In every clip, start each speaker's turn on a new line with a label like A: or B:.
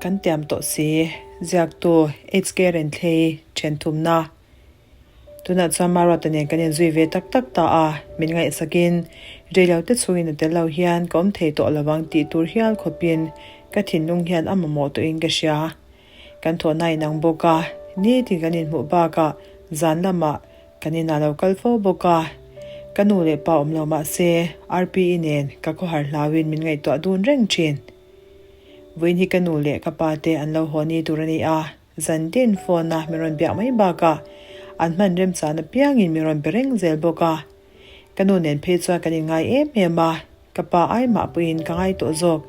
A: Kan tiam tawh si, ziaktu HK Renthlei then thumna. Tunah chuan Maruata nen kan inzui ve tak tak ta a, min ngaihsakin reilo te chhungin a tel lo hian ka awm thei tawh lo ang tih tur hial khawpin ka thinlung hian a mamawh tawhin ka hria. Kan thawhna inang bawk a, nitin kan inhmuh bakah zan lamah Kan inah lo kal fo bawk a, ka nu leh pa awm lo mah se RPE nen ka khawhar hlauin min ngaihtuah dun reng thin. Vawiin hi ka nu leh ka pa te an lo haw ni tur a ni a, zan tin phone a min rawn biak mai bakah an hman remchana piangin min rawn be reng zel bawk a. Ka nu nen phei chuan kan inngai em em a, ka pa ai mah pawhin ka ngai tawh zawk.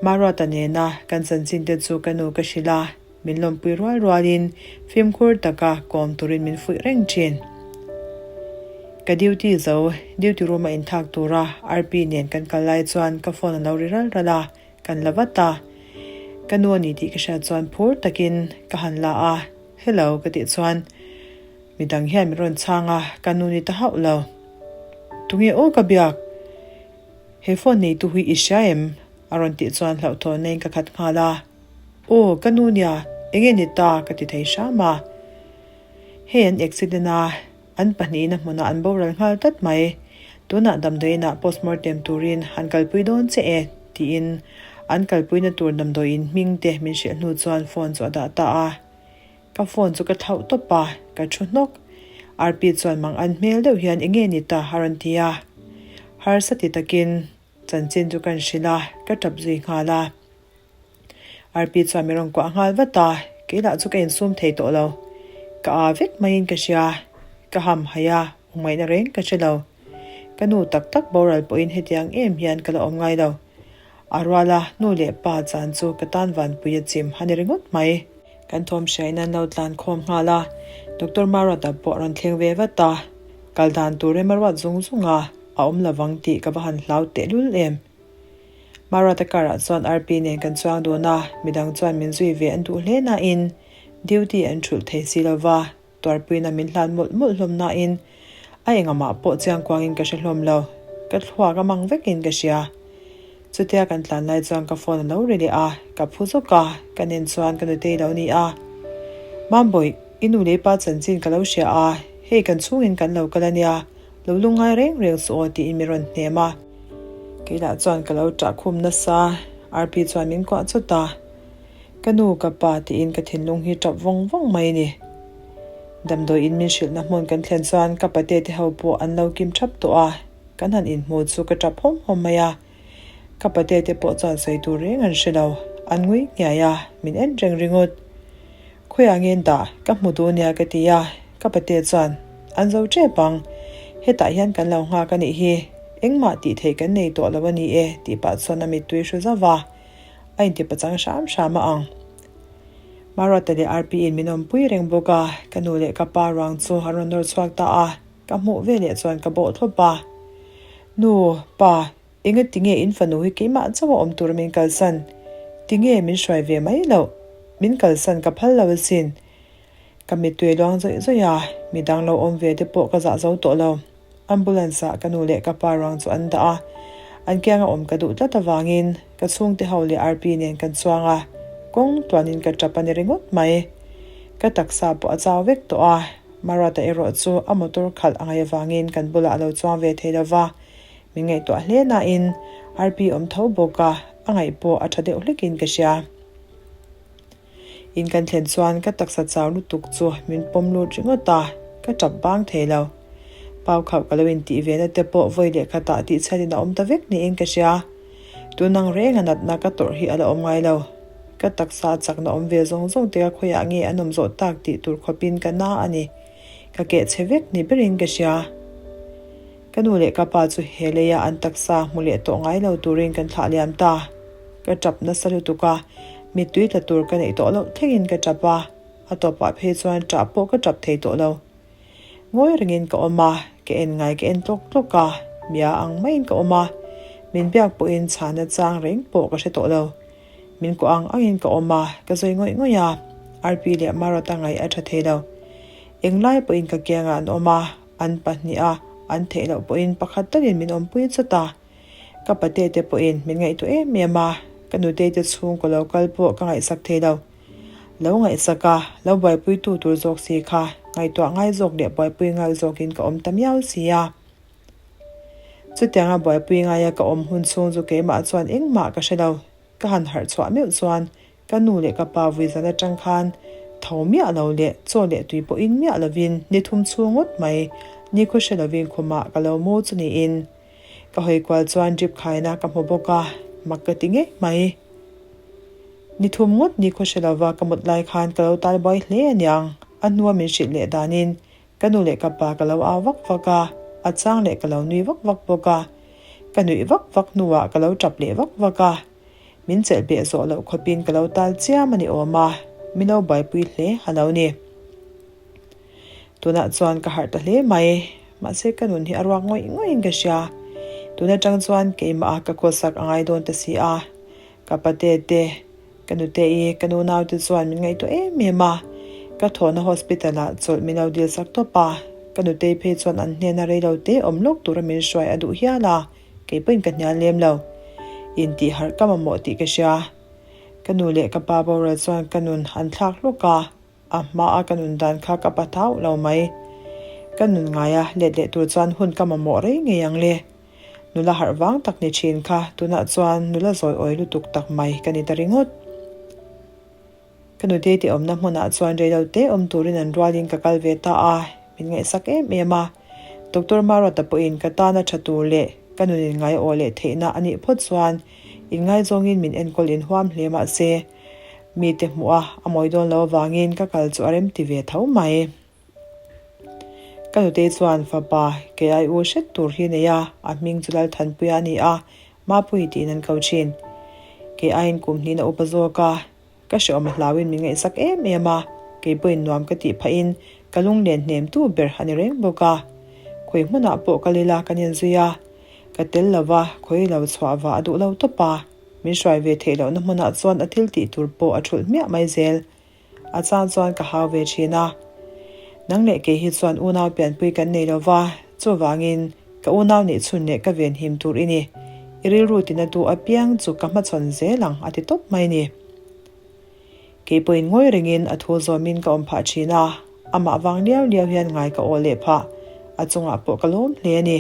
A: Maruata nena kan chanchin te chu ka nu ka hrilh a, min lawmpui rual rualin fimkhur taka kawm turin min fuih reng thin. Ka duty zo, duty room a inthak tura RP nen kan kal lai chuan ka phone a lo ri ral ral a, kan la vat a. Ka nu a ni tih ka hriat chuan phur takin ka han la a, Hello ka tih chuan Midang hian min rawn chhang a, ka nu ni ta hauh lo. Tunge aw ka biak? He phone neitu hi i hria em? A rawn tih chuan hlauhthawnna in ka khat nghal a. Aw, ka nu nia, enge ni ta? Ka ti thei hram a. Hei an accident a, an pahnihin a hmunah an boral nghal tlat mai. Tunah damdawiinah postmortem turin han kalpui dawn che e, tiin an kalpuina tur damdawiin hming te min hrilh hnu chuan phone chu a dah ta a. Ka phone chu ka thlauh tawp a, ka thu hnawk. Arpi chuan mang an hmel deuh hian enge ni ta a rawn ti a. Harsa ti takin chanchin chu kan hrilh a, ka tap zui nghal a. Arpi chuan min rawn kuah nghal vat a, kei lah chu ka insum thei tawh lo. Ka aa vek maiin ka hria, ka ham haih a, awmngaihna reng ka hre lo. Ka nu tak tak boral pawhin hetiang em hian ka la awm ngai lo. A ruala nu leh pa chan chu ka tan vanpui a chim a ni ringawt mai. Kan thawm hriain an lo tlan khawm nghal a, Doctor Maruata pawh a rawn thleng ve vat a, kal dan tur rem a ruat zung zung a, a awm lovang tih ka va han hlau tehlul em. Maruata car ah chuan RP nen kan chuang dun a, midang chuan min zui ve an duh hle nain duty an thulh thei si lova, Tuarpuina min hlan mawlh mawlh hlawm nain a engamah pawh chiangkuangin ka hre hlawm lo, ka thluak a mang vekin ka hria. Chutia kan tlan lai chuan ka phone a lo ri leh a, ka phu zawk a, ka nen chuan ka nutei lo ni a. Mambawi, i nu leh i pa chanchin ka lo hria a, hei kan chhungin kan lo kal a nia, lo lungngai reng reng suh aw tiin min rawn hnem a. Kei lah chuan ka lo ṭah khum nasa, RP chuan min kuah chawt a. Ka nu, ka pa tiin ka thinlung hi tap vawng vawng mai a ni. Damdawi in min hrilhna hmun kan thlen chuan ka pate te ho pawh an lo kim thap tawh a, kan han inhmu chu ka tap hawm hawm mai a. Ka pate te pawh chuan sawi tur reng an hre lo, an ngui nghiai a, min en reng ringawt. Khawiah nge dah, ka hmu duh nia ka ti a, ka pate chuan an zo tep ang, hetah hian kan lo nghak a nih hi, engmah tih theih kan nei tawh lo a ni e tih pah chuan a mittui hru zauh a. A inti pachang hram hram a ang. Maruata leh RP in min awmpui reng bawk a, ka nu leh ka pa ruang chu an rawn nawr chhuak ta a, ka hmuh ve leh chuan ka bawh thlawp a. Nu, pa, enga tinge in fanu hi keimah chauh a awm tur min kalsan? Tinge min hruai ve mai loh? Min kalsan ka phal lo asin. Ka mittui luang zawih zawih a, midang lo awm ve te pawh ka zah zo tawh lo. Ambulance ah ka nu leh ka pa ruang chu an dah a, an kianga awm ka duh tlat avangin ka chhungte ho leh RP nen kan chuang a, kawng tluanin ka tap a ni ringawt mai. Ka taksa pawh a chau vek tawh a, Maruata erawh chu a motor khalh a ngaih avangin kan bulah a lo chuang ve thei lova, min ngaihtuah hle nain RP awm tho bawk a, a ngaih pawh a tha deuh hlekin ka hria. In kan thlen chuan ka taksa chau lutuk chu min pawm lut ringawt a, ka tap bang thei lo. Pau khauh ka lo intih ve na te pawh vawi leh khatah tih chhelin a awm ta vek niin ka hria. Tun ang reng a natna ka tawrh hi a la awm ngai lo. Ka taksa chakna awm ve zawng zawng te ka khawiah nge an awm zawh tak tih tur khawpin ka na a ni. Ka keh chhe vek ni berin ka hria. Ka nu leh ka pa chu he leia an taksa hmu leh tawh ngai lo turin kan thlah liam ta. Ka tap nasa lutuk a, mittui tla tur ka neih tawh loh thlengin ka tap a, a tawpah phei chuan ṭah pawh ka tap thei tawh lo. Ngawi rengin ka awm a, ka en ngai ka en tlawk tlawk a, mia ang maiin ka awm a, min biak pawhin chhana chang reng pawh ka hre tawh lo. Min kuah ang angin ka awm a, ka zawi ngawih ngawih a, Arpi leh Maruata ngaih a ṭha thei lo. Englai pawhin ka kiangah an awm a, An pahniha an theih loh pawhin pakhat takin min awmpui chawt a, ka pate te pawhin min ngaihtuah em em a. Ka nutei te chhungkaw lo kal pawh ka ngaihsak thei lo. Lo ngaihsak a, lo buaipuitu tur zawk si kha ngaihtuah ngai zawk leh buaipui ngal zawkin ka awm ta miau si a. Chutianga buaipui ngaia ka awm hun chhung chu keimah chuan engmah ka hre lo. Ka han harh chhuah meuh chuan ka nu leh ka pa vuizan atang khan tho miah lo leh chaw leh tui pawhin miah lovin ni thum chhung ngawt mai nikhaw hre lovin khumah ka lo mu chu niin ka hawi kual chuan drip khaina ka hmu bawk a, mak ka ti ngei mai. Ni thum ngawt nikhaw hre lova ka mut lai khan ka lo tal buai hle aniang, a hnua min hrilh leh danin Ka nu leh ka pa ka lo au vak vak a, a chang leh ka lo nui vak vak bawk a. Ka nuih vak vak hnuah ka lo tap leh vak vak a. Min chelh beh zawh loh khawpin ka lo tal chiam a ni awm a, min lo buaipui hle a lo ni. Tunah chuan ka harh ta hle mai, mahse ka nun hi a ruak ngawih ngawih in ka hria. Tun atang chuan keimah a ka khawsak a ngai dawn ta si a, ka pate te, Ka nute i ka nu naute chuan min ngaihtuah em em a, ka thawhna hospital ah chawlh min lo dil sak tawp a, ka nutei phei chuan an hnena reilo te awm lawk tura min hruai a duh hial a, kei pawhin ka hnial lem lo. Intih harh ka mamawh tih ka hria. Ka nu leh ka pa boral chuan ka nun an thlak hlawk a, a hma a ka nun dan kha ka pa thau lo mai. Ka nun ngaia let leh tur chuan hun ka mamawh rei ngei ang le. Nula harh vang tak ni thin kha tunah chuan nula zawi awi lutuk tak mai ka ni ta ringawt. Ka nute te awmna hmunah chuan reilo te awm turin an rualin ka kal ve ta a, min ngaihsak em em a. Doctor Maruata pawhin ka tana tha tur leh ka nunin ngai aw leh theihna a nih phawt chuan inngaizawngin min enkawl inhuam hle mahse mite hmuh a a mawi dawn lo avangin ka kal chu a remti ve tho mai. Ka nutei chuan fapa kei ai u hret tur hi nei a, a hming chu Lalthanpuia a ni a, Mapui tiin an ko thin. Kei aiin kum hnihin a upa zawk a, ka hrehawm a hlauin min ngaihsak em em a, kei pawhin nuam ka tih phahin ka lunglen hnemtu ber a ni reng bawk a. Khawi hmunah pawh ka lila kan inzui a, ka tel lova khawi lo chhuah va a duh lo tawp a, min hruai ve theih lohna hmunah chuan a thil tih tur pawh a thulh hmiah mai zel. A chang chuan ka hau ve thin a. Nang leh kei hi chuan unau pianpui kan nei lo va, chuvangin ka unau nih chhun leh ka venhim tur i ni. I rilru tina tu apiang chu ka hmachhawn zel ang a ti tawp mai ni. Kei pawhin ngawi rengin a thu zawmin ka awm phah thin a, amah vang liau liau hian ngai ka aw leh phah, a chungah pawh ka lawm hle a ni.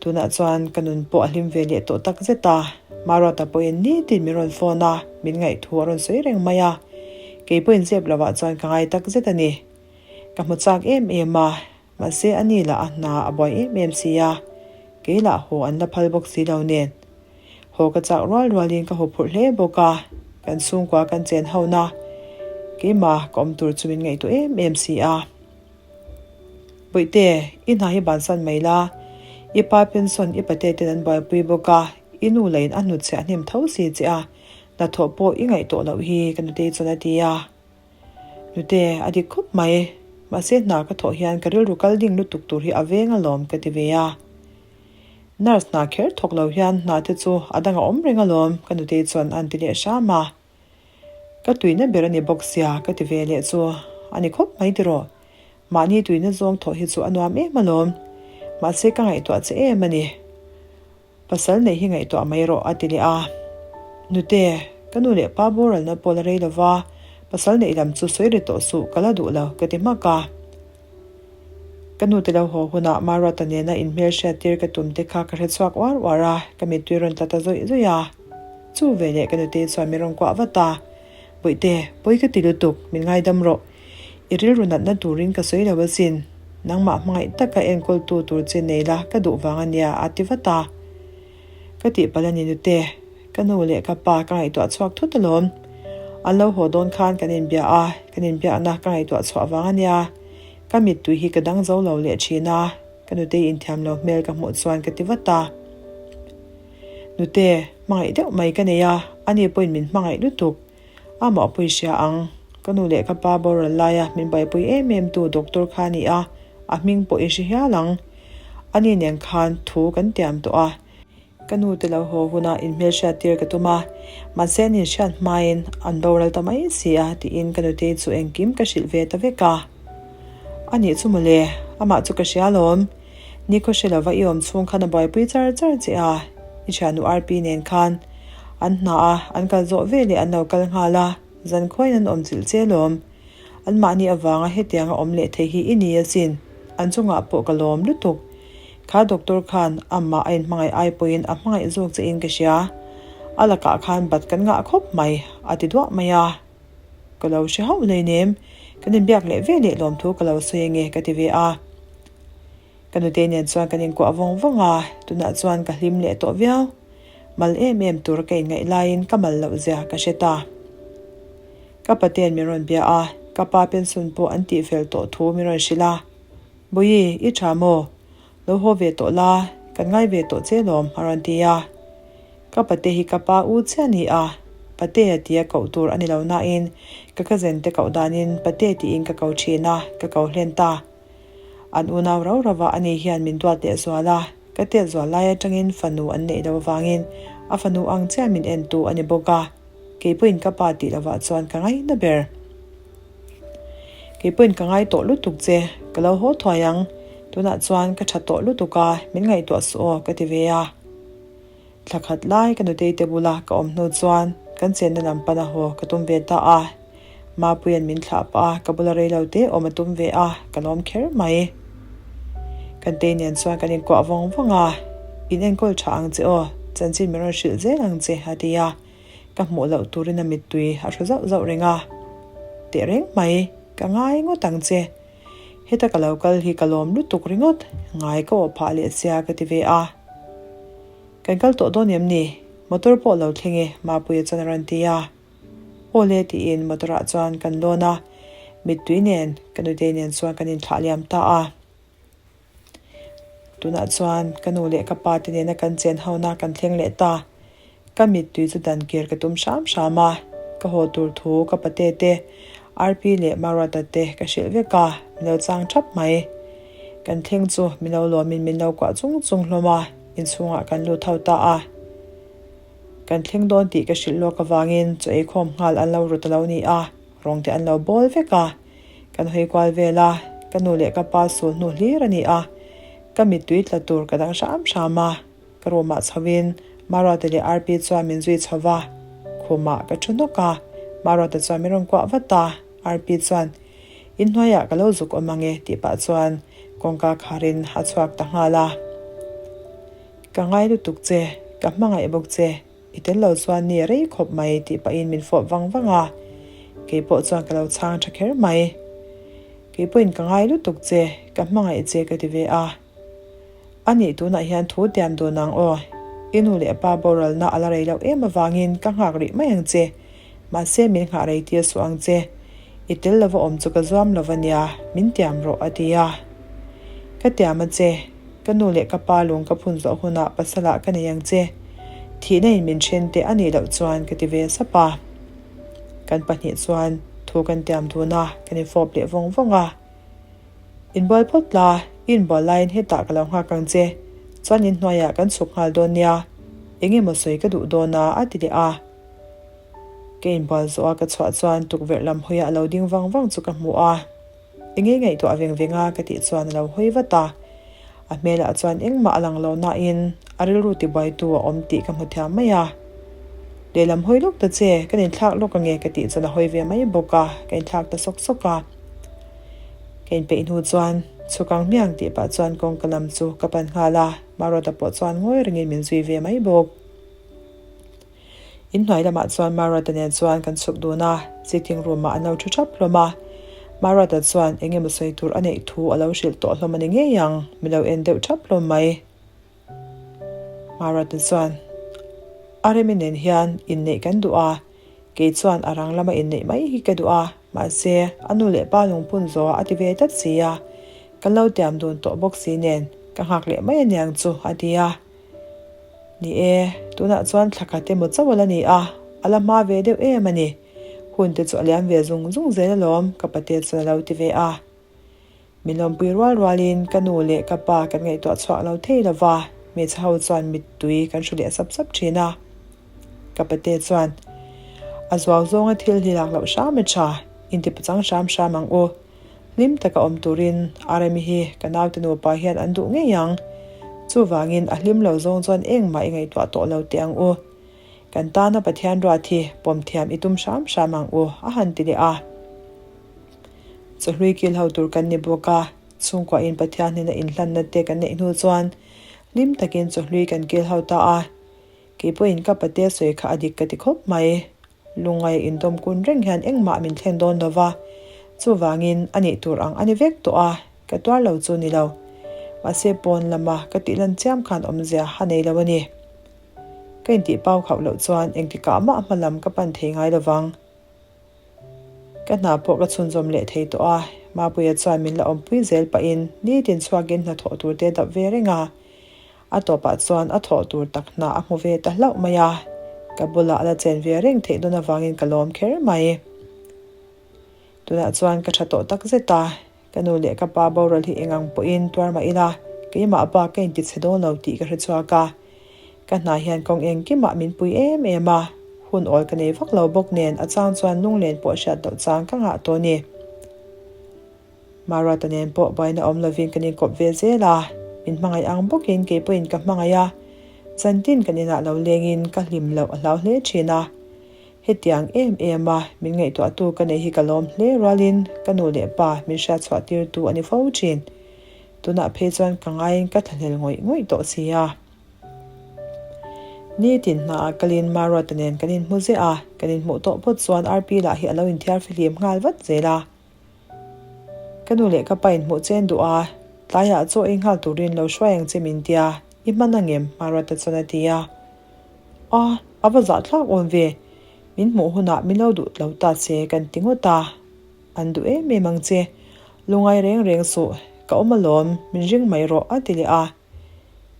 A: Tunah chuan ka nun pawh a hlim ve leh tawh tak zet a, Maruata pawhin nitin min rawn phone a, min ngaih thu a rawn sawi reng mai a. Kei pawhin zep lovah chuan ka ngai tak zet a ni. Ka hmu chak em em a, mahse a ni lah a hna a buai em em si a, kei lah haw an la phal bawk si lo nen. Haw ka chak rual rualin ka haw phurh hle bawk a, kan chhungkua kan chen ho na, keimah ka awm tur chu min ngaihtuah em em si a. Bawihte, i hna hi bansan mai la, i pa pension i pate ten an buaipui bawk a, i nu lain a hnutchhiah hnem tho si che a, hnathawh pawh i ngaih tawh loh hi ka nutei chuan a ti a. Nute, a dik khawp mai, mahse hna ka thawh hian ka rilru kal ding lutuk tur hi a veng alawm ka ti ve a. Nurse hna kher thawk lo hian hna te chu a dang a awm reng alawm ka nutei chuan a an ti leh hram a. Ka tuina ber a ni bawk sia ka ti ve leh chu a ni khawp mai tiraw. Mahni tuina zawng thawh hi chu a nuam em alawm. Mahse ka ngaihtuah che em a ni. Pasal neih hi ngaihtuah mai rawh a ti leh a. Nute, ka nu leh pa boralna pawh la rei lova, pasal neih lam chu sawi ri tawh suh ka la duh lo ka ti hmak a. Ka nu te lo haw hunah Maruata nena inhmelhriat tir ka tum te kha ka hre chhuak uar uar a, ka mittui rawn tla ta zawih zawih a. Chu veleh ka nutei chuan min rawn kuah vat a, Bawihte, pawi ka ti lutuk, min ngaidam rawh. I rilru natna turin ka sawi lo asin. Nangmah hmangaih taka enkawltu tur che nei la ka duh vang ania a ti vat a. Ka tihpalh a ni nute, ka nu leh ka pa ka ngaihtuah chhuak thut alawm. An lo haw dawn khan kan inbia a, kan inbiakna ka ngaihtuah chhuah vang ania. Ka mittui hi ka dang zo lo leh thin a, ka nutei inthiam lo hmel ka hmuh chuan ka ti vat a. Nute, hmangaih deuh mai ka nei a, ani pawhin min hmangaih lutuk. Amah pawh i hria ang. Ka nu leh ka pa boral laia min buaipui em em tu doctor kha a ni a, a hming pawh i hre hial ang. Ani nen khan thu kan tiam tawh a. Ka nu te lo haw huna inhmelhriat tir ka tum a, mahse an inhriat hmain an boral ta mai si a tiin ka nutei chu engkim ka hrilh ve ta vek a. A nih chu mawle, amah chu ka hria alawm. Nikhaw hre lova i awm chhung khan a buaipui char char che a, i thiannu Rp nen khan. An hna a, an kal zawh ve leh an lo kal nghal a, zan khuain an awm chilh che lawm. Anmahni avanga hetianga awm leh thei hi i ni asin, an chungah pawh ka lawm lutuk. Kha doctor khan amah a inhmangaih ai pawhin a hmangaih zawk che in ka hria. A lakah khan bat kan ngah khawp mai, a ti duah mai a. Ka lo hre hauh hleinem, kan inbiak leh ve leh lawmthu ka lo sawi ange ka ti ve a. Ka nute nen chuan kan inkuah vawng vawng a, tunah chuan ka hlim leh tawh viau. Mal em em tur ka inngaih laiin ka mal loh zia ka hre ta. Ka paten min rawn bia a, ka pa pension pawh an tihfel tawh thu min rawn hrilh a. Bawihi, i tha maw? Lo haw ve tawh la, kan ngai ve tawh che lawm, a rawn ti a. Ka pate hi ka pa u chiah a ni a, Pate a tia koh tur a ni lo nain ka cousin te koh danin Pate tiin ka ko thin a, ka ko hlen ta. An unau rau rau a ani hian min duat leh zual a, ka tet zual lai atangin fanu an neih loh avangin a fanu ang chiah min en tu a ni bawk a, keipawhin ka pa tih lovah chuan ka ngaihna ber. Keipawhin ka ngai tawh lutuk che, ka lo haw thuai ang, tunah chuan ka tha tawh lutuk a, min ngaihtuah suh aw ka ti ve a. Thla khat lai ka nutei te bula ka awm hnu chuan kan chenna lam pana haw ka tum ve ta a. Mapuia'n min thlah pah a, ka bula rei lo te awm a tum ve a, ka lawm kher mai. Kan tei nen chuan kan inkuah vawng vawng a, In enkawl tha ang che aw, chanchin min rawn hrilh zel ang che a ti a, ka hmuh loh turin a mittui a hru zauh zauh reng a. Tehreng mai, ka ngai ngawt ang che. Heta ka lo kal hi ka lawm lutuk ringawt, ngai ka awh phah leh sia ka ti ve a. Kan kal tawh dawn em ni? Motor pawh lo thleng e, Mapuia chuan a rawn ti a. Aw le tiin motor ah chuan kan lawn a, mittui nen ka nutei nen chuan kan inthlah liam ta a. Tunah chuan ka nu leh ka pa te nena kan chen hona kan thleng leh ta. Ka mittui chu dan kir ka tum hram hram a, ka haw tur thu ka pate te, Rp leh Maruata te ka hrilh vek a, min lo chang thap mai. Kan thleng chu min lo lawmin min lo kuah chung chung hlawm a, inchhungah kan lut ho ta a. Kan thleng dawn tih ka hrilh lawk avangin chaw eikhawm nghal an lo rut a lo ni a, rawng te an lo bawl vek a. Kan hawi kual vel a, ka nu leh ka pa sul hnu hlir a ni a, ka mittui tla tur ka dang hram hram a. Ka room ah chho in Maruata leh Rp chuan min zui chho va, khumah ka thu hnawk a, Maruata chuan min rawn kuah vat a, Rp chuan In hnuaiah ka lo zuk awm ang e tih pah chuan kawngka kharin a chhuak ta nghal a. Ka ngai lutuk che, ka hmangaih bawk che, i tel lo chuan ni rei khawp mai tih pahin min fawp vang vang a, keipawh chuan ka lo chhang tha kher mai. Keipawhin ka ngai lutuk che, ka hmangaih che ka ti ve a. A nih tunah hian thu tiam dun ang aw. I nu leh pa boralna a la rei loh em avangin ka nghak rih mai ang che. Mahse min nghah rei tir suh ang che. I tel lova awm chu ka zuam lova nia, min tiam rawh a ti a. Ka tiam a che. Ka nu leh ka pa lung ka phun zawh hunah pasalah ka nei ang che. Thihna in min then teh a nih loh chuan ka ti ve sap a. Kan pahnih chuan thu kan tiam dun a, kan infawp leh vawng vawng a. Inbual phawt la, i inbual laiin hetah ka lo nghak ang che. Chuan inhnuaiah kan chhuk nghal dawn nia. Eng emaw sawi ka duh dawn a, a ti leh a. Ka inbual zawh a ka chhuah chuan tukverh lam hawiah a lo ding vang vang chu ka hmu a. Eng nge ngaihtuah veng veng a ka tih chuan a lo hawi vat a. A hmelah chuan engmah a lang lo nain a rilru tibuaitu a awm tih ka hmu thiam mai a. Lehlam hawi lawk ta che, kan inthlak lawk ange ka tih chuan a hawi ve mai bawk a, ka inthlak ta sawk sawk a. Ka inpeih hnu chuan chhuk ang hmiang tih pah chuan kawngka lam chu ka pan nghal a, Maruata pawh chuan ngawi rengin min zui ve mai bawk. Inhnuai lamah chuan Maruata nen chuan kan chhuk dun a, sitting room ah an lo thu thap hlawm a. Maruata chuan eng emaw sawi tur a neih thu a lo hrilh tawh hlawm a ni ngei ang, mi lo en deuh thap hlawm mai. Maruata chuan a remi nen hian inneih kan duh a, Kei chuan a rang lama inneih mai hi ka duh a, mahse a nu leh pa lungphun zawh a ti ve tlat si a, kan lo tiam dun tawh bawk si nen ka nghak leh mai aniang chu a ti a. Ni e, tunah chuan thla khat emaw chauh a la ni a, a la hma ve deuh em a ni. Hun te chu a liam ve zung zung zel alawm ka pate chuan a lo ti ve a. Min lawmpui rual rualin ka nu leh ka pa kan ngaihtuah chhuak lo thei lo va, hmeichhe ho chuan mittui kan hru leh sap sap thin a. Ka pate chuan, A zuau zawnga thil hi lak loh hram a tha, intipachang hram hram ang u. Hlim taka awm turin Aremi hi ka naute nupa hian an duh ngei ang. Chuvangin a hlim lo zawng chuan engmah i ngaihtuah tawh lo teh ang u. Kan tana Pathian ruat hi pawm thiam i tum hram hram ang u, a han ti leh a. Chawhlui kil ho tur kan ni bawk a, chhungkuahin Pathian hnena inhlanna te kan neih hnu chuan hlim takin chawhlui kan kil ho ta a. Kei pawhin ka pate sawi kha a dik ka ti khawp mai. Lungngai indawm kun reng hian engmah min thlen dawn lo va, chuvangin a nih tur ang a ni vek tawh a, ka tuar lo chu ni lo. Mahse pawn lama ka tih lan chiam khan awmzia a nei lo a ni. Ka intih pau khauh loh chuan engtikah mah hma lam ka pan thei ngai lo vang. Ka hna pawh ka chhunzawm leh thei tawh a, Mapuia chuan min la awmpui zel pahin nitin chhuakin hnathawh tur te dap ve reng a. A tawpah chuan a thawh tur tak hna a hmu ve ta hlauh mai a, ka bulah a la chen ve reng theih dawn avangin ka lawm kher mai. Tunah chuan ka tha tawh tak zet a, ka nu leh ka pa boral hi eng ang pawhin tuar mah ila, keimah bak ka intichhe dawn lo tih ka hre chhuak a. Ka hna hian kawng engkimah min pui em em a, hun awl ka nei vak lo bawk nen a chang chuan lunglen pawh hriat loh chang ka ngah tawh a ni. Maruata nen pawh buaina awm lovin kan inkawp ve zel a, min hmangaih ang bawkin kei pawhin ka hmangaih a, zantin kan inah lo lengin ka hlim loh a hlau hle thin a. Hetiang em em a min ngaihtuahtu ka nei hi ka lawm hle rualin ka nu leh pa min hriatchhuah tirtu a ni fo thin. Tunah phei chuan ka ngaiin ka thlahlel ngawih ngawih tawh si a. Nitin hnaah kalin Maruata nen kan inhmu zeh a, kan inhmuh tawh phawt chuan Arpi lah hi a lo inthiar fihlim nghal vat zel a. Ka nu leh ka pa inhmuh chen duh a, tlaiah chaw ei nghal turin lo hruai ang che min tia, i hman angem? Maruata chuan a ti a. A, a va zahthlak awm ve, min hmuh hunah min lo duh lo ta che kan ti ngawt a. An duh em em ang che, lungai reng reng suh, ka awm alawm, min ring mai rawh a ti leh a.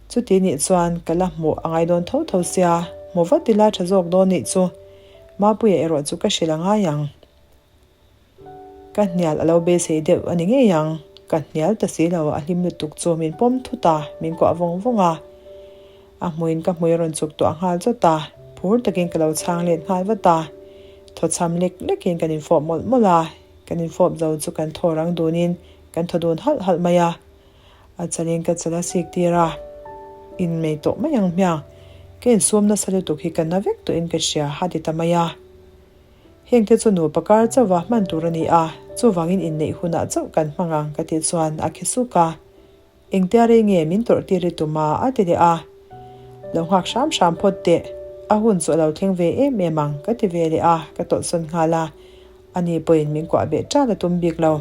A: Chuti nih chuan ka la hmuh a ngai dawn tho tho sia, hmu vat ila tha zawk dawn nih chu, Mapuia erawh chu ka hrilh a ngai ang. Ka hnial a lo beisei deuh a ni ngei ang. Ka hnial ta si lo, a hlim lutuk chu min pawm thut a, min kuah vawng vawng a. A hmuiin ka hmui a rawn chuk tuah nghal chawt a, phur takin ka lo chhang let nghal vat a. Thawchham lek lekin kan infawp mawlh mawlh a, kan infawp zo chu kan thaw rang dunin kan thaw dun halh halh mai a. A chalin ka chal a sik tir a, inmei tawh mai ang hmiang, ka insum nasa lutuk hi ka na vek tawhin ka hria a ti ta mai a. Hengte chu nupa kar chauha hman tur a ni a, chuvangin inneih hunah chauh kan hmang ang ka tih chuan a khi suk a. Engtia rei nge min tawrh tir i tum a? a ti leh a. Lo nghak hram hram phawt teh, a hun chu a lo thleng ve em em ang ka ti ve leh a, ka tawlhsawn nghal a. Ani pawhin min kuah beh ṭan a tum bik lo.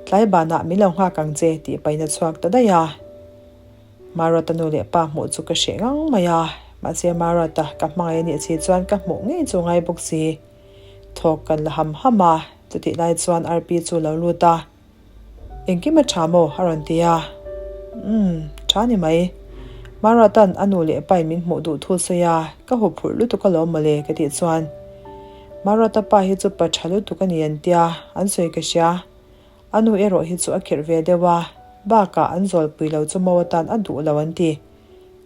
A: Tlai banah min lo nghak ang che tih pahin a chhuak ta daih a. Maruata nu leh pa hmuh chu ka hreh ngang mai a, mahse Maruata ka hmangaih a nih si chuan ka hmuh ngei chu ngai bawk si. Thawk kan la ham ham a, chutih lai chuan Arpi chu lo lut a, Engkim a tha maw? a rawn ti a. Umm, tha ni mai. Maruata'n a nu leh pain min hmuh duh thu sawi a, ka huphurh lutuk alawm mawle ka tih chuan Maruata pa hi chu pa tha lutuk a ni an tia, an sawi ka hria. A nu erawh hi chu a khirh ve deuh a, bakah an zawlpui lo chu mo atan a duh lo an ti.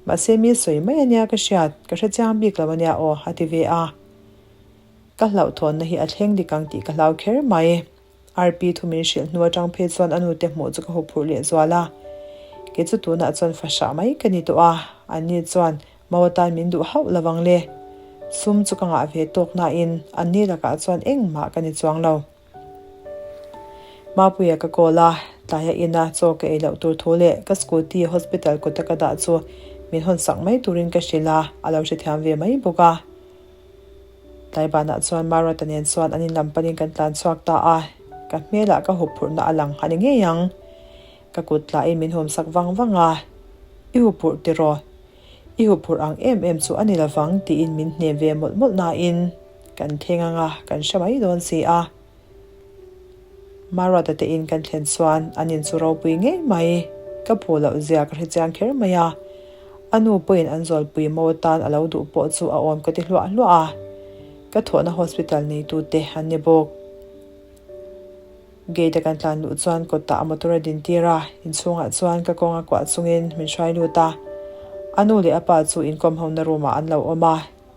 A: Mahse mi sawi mai ania ka hriat, ka hre chiang bik lo ania aw a ti ve a. Ka hlauhthawnna hi a thleng dik ang tih ka hlau kher mai. RP thu min hrilh hnu atang phei chuan a nute hmuh chu ka huphurh leh zual a. Kei chu tunah chuan fa hrah mai ka ni tawh a, anni chuan mo atan min duh hauh lo ang le. Sum chu ka ngah ve tawk nain anni lakah chuan engmah ka ni chuang lo. Mapuia ka call a, tlaia ina chaw ka ei loh tur thu leh ka scooty hospital kawta ka dah chu min hawn sak mai turin ka hrilh a, a lo hrethiam ve mai bawk a. Tlai banah chuan Maruata nen chuan an in lam panin kan tlan chhuak ta a, ka hmelah ka huphurhna a lang a ni ngei ang. Ka kut tlahin min hum sak vang vang a, I huphurh tiraw? I huphurh ang em em chu a ni lovang tiin min hnem ve mawlh mawlh nain kan thleng anga kan hre mai dawn si a. Maruata te in kan thlen chuan an in chu ropui ngei mai, ka phu loh zia ka hre chiang kher mai a. A nu pawhin an zawlpui mo atan a lo duh pawh chu a awm ka ti hluah hluah a. Ka thawhna hospital neitute an ni bawk. Gate a kan tlan luh chuan kawtah a motor a din tir a, inchhungah chuan ka kawng a kuah chungin min hruai lut a. A nu leh a pa chu inkawm hona room ah an lo awm a,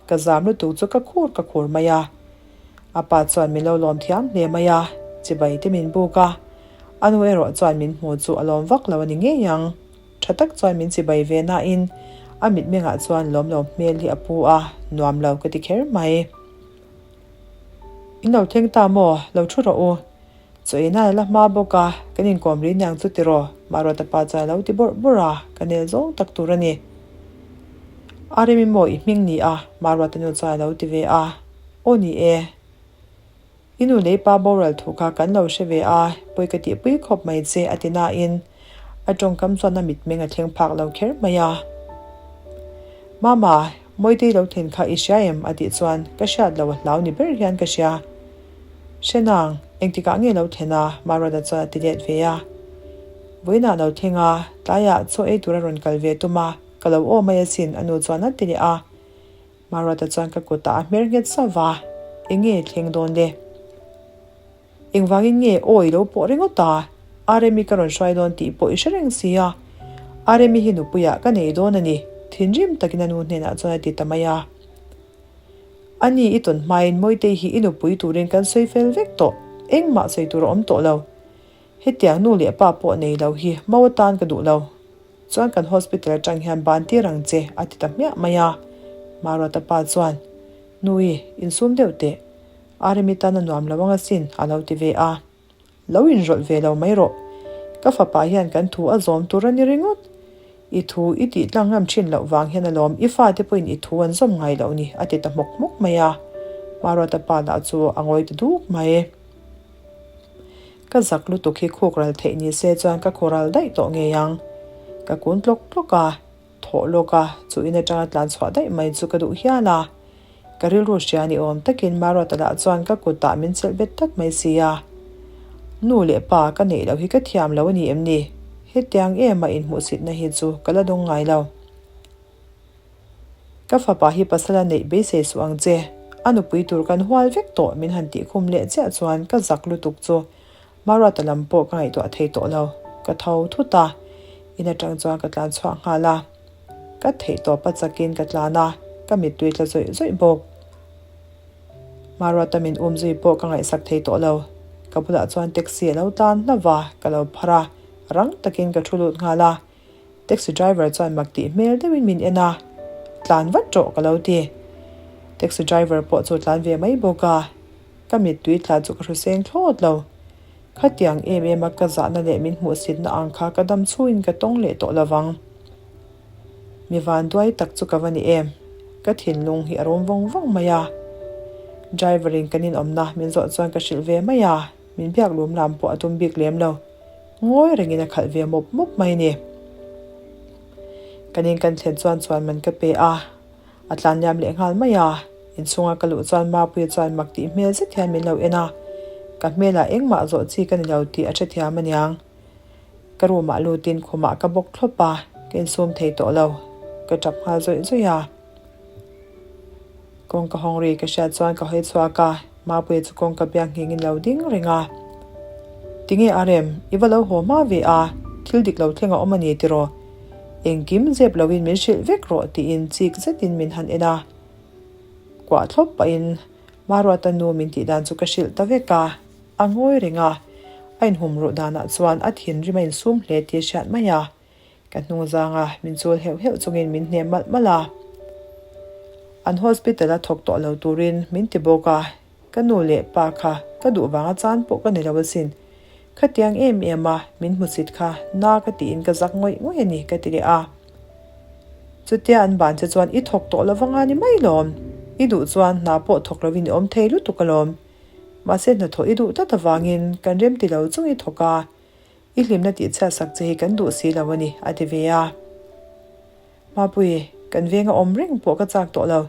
A: ka zam lutuk chu ka khur ka khur mai a. A pa chuan min lo lawm thiam hle mai a, chibai te min buk a. A nu erawh chuan min hmu chu a lawm vak lo a ni ngei ang. Tha tak chuan min chibai ve nain. A mitmengah chuan lawm lo hmel hi a pu a, nuam lo ka ti kher mai. In lo thleng ta maw? Lo thu rawh u. Chaw ei nan a la hma bawk a, kan inkawm ri niang chu tiraw? Mahruata pa chuan a lo ti bawrh bawrh a, ka nel zawng tak tur a ni. A rem i maw i hming ni a? Mahruata nu chuan a lo ti ve a. Aw ni e. I nu lei pa boral thu kha kan lo hre ve a, pawi ka tihpui khawp mai che a ti nain a tawngkam chuan a mitmeng a thleng phak lo kher mai a. Mama, Mawitei lo thlen kha i hria em? a tih chuan ka hriat lo a hlau ni ber hian ka hria. Hre nang, engtikah nge lo thlen a? Maruata chuan a ti let ve a. Vawiinah lo thleng a, tlaiah chaw ei tur a rawn kal ve tum a, ka lo aw mai asin a nu chuan a ti leh a. Maruata chuan ka kutah a hmer nghet sauh va, Enge thleng dawn le? Engvangin nge aw i lo pawh ringawt a? Aremi ka rawn hruai dawn tih pawh i hre reng si a. Aremi hi nupuiah ka nei dawn a ni, thinrim takin a nu hnenah chuan a ti ta mai a. Ani i tawn hmain Mawitei hi i nupui turin kan sawi fel vek tawh, engmah sawi tur a awm tawh lo. Hetiang nu leh pa pawh nei lo hi mau atan ka duh lo. Chuan kan hospital atang hian ban tir ang che a ti ta hmiah mai a. Maruata pa chuan, Nui, insum deuh teh. Aremi tan a nuam lo ang asin a lo ti ve a. Lo inrawlh ve lo mai rawh. Ka fapa hian kan thu a zawm tur a ni ringawt. I thu i tih tlang ngam thin loh vang hian alawm i fate pawhin i thu an zawm ngai loh ni a ti ta hmawk hmawk mai a. Maruata pa lah chu a ngawi ta duk mai. Ka zak lutuk hi khuk ral theih ni se chuan ka khaw ral daih tawh ngei ang. Ka kun tlawk tlawk a, thawh lawk a, chu in atanga tlan chhuah daih mai chu ka duh hial a. Ka rilru hria ni awm takin Maruata lah chuan ka kutah min chelh bet tlat mai si a. Nu leh pa ka neih loh hi ka thiam lo a ni em ni? Hetiang em a inhmuhsitna hi chu ka la dawng ngai lo. Ka fapa hi pasal a neih beisei suh ang che, a nupui tur kan hual vek tawh min han tih khum leh chiah chuan ka zak lutuk chu Maruata lam pawh ka ngaihtuah thei tawh lo, ka tho thut a, in atang chuan ka tlan chhuak nghal a, ka theih tawp a chakin ka tlan a, ka mittui tla zawih zawih bawk. Maruata min um zui pawh ka ngaihsak thei tawh lo, ka bulah chuan taxi a lo tlan hlauh va, ka lo phar a, rang takin ka thu lut nghal a. Taxi driver chuan mak tih hmel deuhin min en a, Tlan vat rawh ka lo ti. Taxi driver pawh chu tlan ve mai bawk a, ka mittui tla chu ka hruseng thlawt lo. Khatiang em em a ka zahna leh min hmuhsitna ang kha ka dam chhuin ka tawng leh tawh lovang. Mi vanduai tak chu ka va ni em, ka thinlung hi a rum vawng vawng mai a. Driver in kan inawmna min zawh chuan ka hrilh ve mai a. Min biak lum lam pawh a tum bik lem lo. Ngawi rengin a khalh ve mawp mawp mai a ni. Kan in kan thlen chuan chuan man ka pe a, a tlan liam leh nghal mai a. Inchhunga ka luh chuan Mapuia chuan mak tih hmel zet hian min lo en a, ka hmelah engmah zawh chi ka ni lo tih a hrethiam aniang. Ka room ah lutin khumah ka bawk thlawp a, ka insum thei tawh lo. Ka tap nghal zawih zawih a. Kawngka hawng ri ka hriat chuan ka hawi chhuak a, Mapuia chu kawngka biak nghengin lo ding reng a. Tinge a rem, i va lo haw hma ve a, thil dik lo thleng a awm a ni tiraw? Engkim zep loin min hrilh vek rawh tiin chik zetin min han en a. Kuah thlawp pahin Maruata nu min tih dan chu ka hrilh ta vek a, a ngawi reng a, a inhum ruh danah chuan a thinrim a insum hle tih a hriat mai a. Ka hnung zanga min chul heuh heuh chungin min hnem malh malh a. An hospital a thawk tawh lo turin min ti bawk a, ka nu leh pa kha ka duh vanga chan pawh ka ni lo asin. Khatiang em em a min hmusit kha na ka tiin ka zak ngawih ngawih a ni ka ti leh a. Chutia an ban che chuan i thawk tawh lo vanga ni mai lawm. I duh chuan hna pawh thawk lovin i awm thei lutuk alawm. Mahse hnathawh i duh tlat avangin kan remti lo chung i thawk a. I hlimna tih chhiatsak che hi kan duh si lo a ni, a ti ve a. Mapui, kan venga awm reng pawh ka chak tawh lo.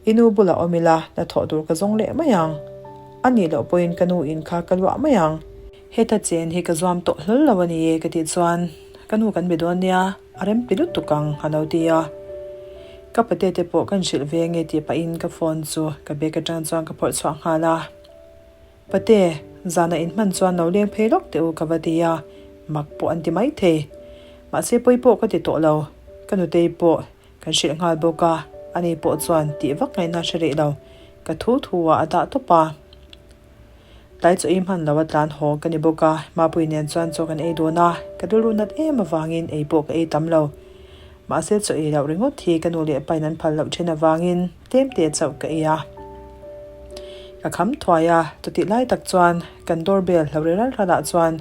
A: I nu bulah awm ila, hnathawh tur ka zawng leh mai ang. A nih loh pawhin ka nu in kha ka luah mai ang. Heta chen hi ka zuam tawh hlawl lo a ni e ka tih chuan, Ka nu kan be dawn nia, a rem ti lutuk ang, a lo ti a. Ka pate te pawh kan hrilh ve nge tih pahin ka phone chu ka bag atang chuan ka phawrh chhuah nghal a. Pate, zana inhman chuan lo leng phei lawk teh u ka va ti a, mak pawh an ti mai thei. Mahse pawi pawh ka ti tawh lo, ka nutei pawh kan hrilh nghal bawk a, ani pawh chuan tih vak ngaihna hre rih lo, ka thu thu ah a dah tawp a. Tlai chaw ei hman lo a tlan haw ka ni bawk a, Mapui nen chuan chaw kan ei dawn a, ka rilru nat em avangin ei pawh ka ei tam lo. Mahse chaw ei loh ringawt hi ka nu leh pain an phal loh then avangin tlem te chauh ka ei a. Ka kham thuai a, chutih lai tak chuan kan door bell hlo ri ral ral ah chuan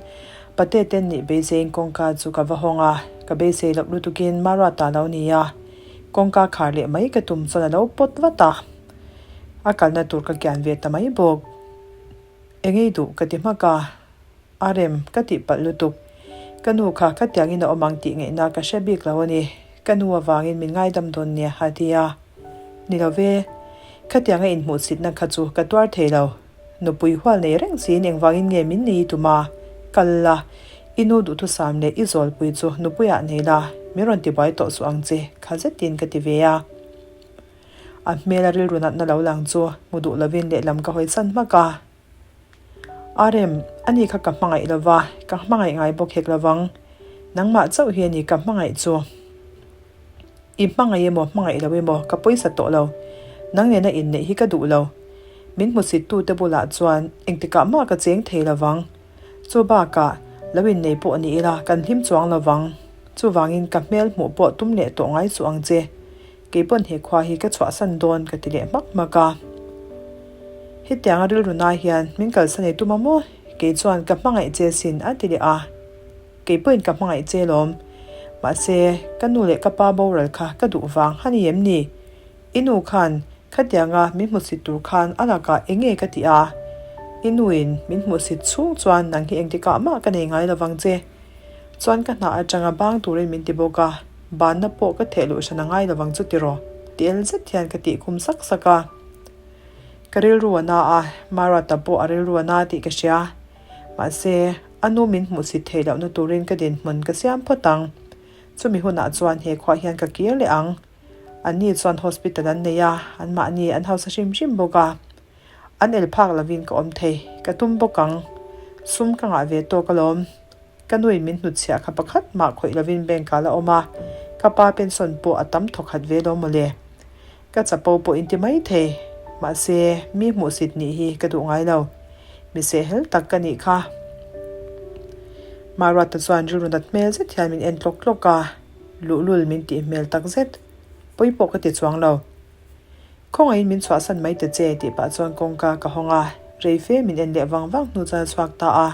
A: pate ten nih beiseiin kawngka chu ka va hawng a, ka beisei loh lutukin Maruata lo ni a, kawngka khar leh mai ka tum chuan a lo pawt vat a, a kalna tur ka kian ve ta mai bawk. Engei duh ka ti hmak a. A rem, ka tih palh lutuk. Ka nu kha khatiangin a awm ang tih ngaihna ka hre bik lo a ni. Ka nu avangin min ngaidam dawn nia a ti a. Ni lo ve, khatianga inhmuhsitna kha chu ka tuar thei lo. Nupui hual nei reng siin engvangin nge min nei i tum a? Kal la, i nu duhthusam leh i zawlpui chu nupuiah nei la, min rawn tibuai tawh suh ang che, kha zetin ka ti ve a. A hmela rilru natna lo lang chu hmu duh lovin lehlam ka hawi san hmak a. A rem, ani kha ka hmangaih lo va, ka hmangaih ngai bawk hek lo vang. Nangmah chauh hi a ni ka hmangaih chu. I hmangaih emaw hmangaih lo emaw ka pawisa tawh lo. Nang nena inneih hi ka duh lo. Min hmusittute bulah chuan engtikah mah ka cheng thei lo vang. Chu bakah, lo innei pawh ni ila kan hlim chuang lo vang. Chuvangin ka hmel hmuh pawh tum leh tawh ngai suh ang che. Kei pawn he khua hi ka chhuahsan dawn ka ti leh hmak hmak a. Hetianga rilru nai hian min kalsan ei tum a maw? Kei chuan ka hmangaih che sin a ti leh a. Kei pawhin ka hmangaih che lawm. Mahse, ka nu leh ka pa boral kha ka duh vang a ni em ni? I nu khan khatianga min hmusit tur khan a lakah eng nge ka tih a? I nuin min hmuhsit chhung chuan nang hi engtikah mah ka nei ngai lovang che. Chuan ka hna atanga bang turin min ti bawk a, banna pawh ka theh luh hran a ngai lovang chu tiraw? Ti el zet hian ka tih khum sak sak a. Ka rilru a na a, Maruata pawh a rilru a na tih ka hria. Mahse, a nu min hmuhsit theih lohna turin ka dinhmun ka siam phawt ang. Chumi hunah chuan he khuah hian ka kir leh ang. Anni chuan hospital an nei a, anmahni an hausa hrim hrim bawk a. An el phak lovin ka awm thei, ka tum bawk ang. Sum ka ngah ve tawk alawm. Ka nuin min hnutchhiah kha pakhat mah khawih lovin bank ah la awm a, ka pa pension pawh a tam thawkhat ve lo mawle. Ka chapo pawh inti mai thei, mahse mi hmuhsit nih hi ka duh ngai lo. Mi sehhel tak ka nih kha. Maruata chuan rilru nat hmel zet hian min en tlawk tlawk a, luhlul min tih hmel tak zet. Pawi pawh ka ti chuang lo. Khawngaihin min chhuahsan mai ta che tih pah chuan kawngka ka hawng a, rei fe min en leh vang vang hnu chuan a chhuak ta a.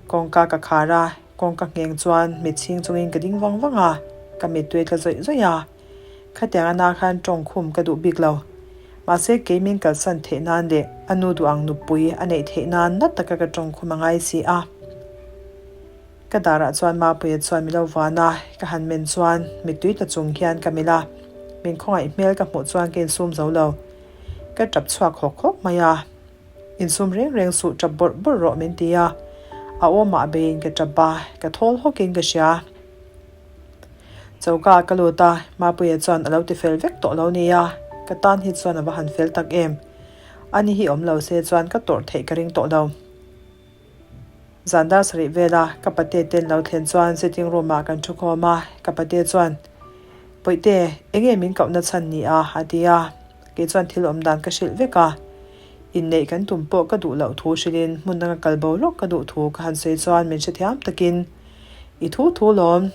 A: Kawngka ka khar a, kawngka ngheng chuan mit chhing chungin ka ding vang vang a, ka mittui tla zawih zawih a. Khatiang ana khan tawng khum ka duh bik lo. Mahse kei min kalsan theih nan leh a nu duh ang nupui a neih theih nan nat taka ka tawng khum a ngai si a. Ka darah chuan Mapuia chuan mi lo vuan a, ka han men chuan mittui tla chung hian ka melh a, min khawngaih hmel ka hmuh chuan ka insum zo lo. Ka tap chhuak hawk hawk mai a, Insum reng reng suh tap bawrh bawrh rawh min ti a, a awmah beiin ka tap a, ka thawl hawkin ka hria. Choka ah ka lut a, Mapuia chuan a lo ti fel vek tawh lo nia, ka tan hi chuan a va han fel tak em. Ani hi awm lo se chuan ka tawrh theih ka ring tawh lo. Zan dar sarih vela ka pate ten lo thlen chuan sitting room ah kan thu khawm a, ka pate chuan, Pawihte, enge min kohna chhan ni a? a ti a, kei chuan thil awm dan ka hrilh vek a. Inneih kan tum pawh ka duh loh thu hrilhin hmun danga kal bo lawk ka duh thu ka han sawi chuan min hrethiam takin, I thu thu lawm,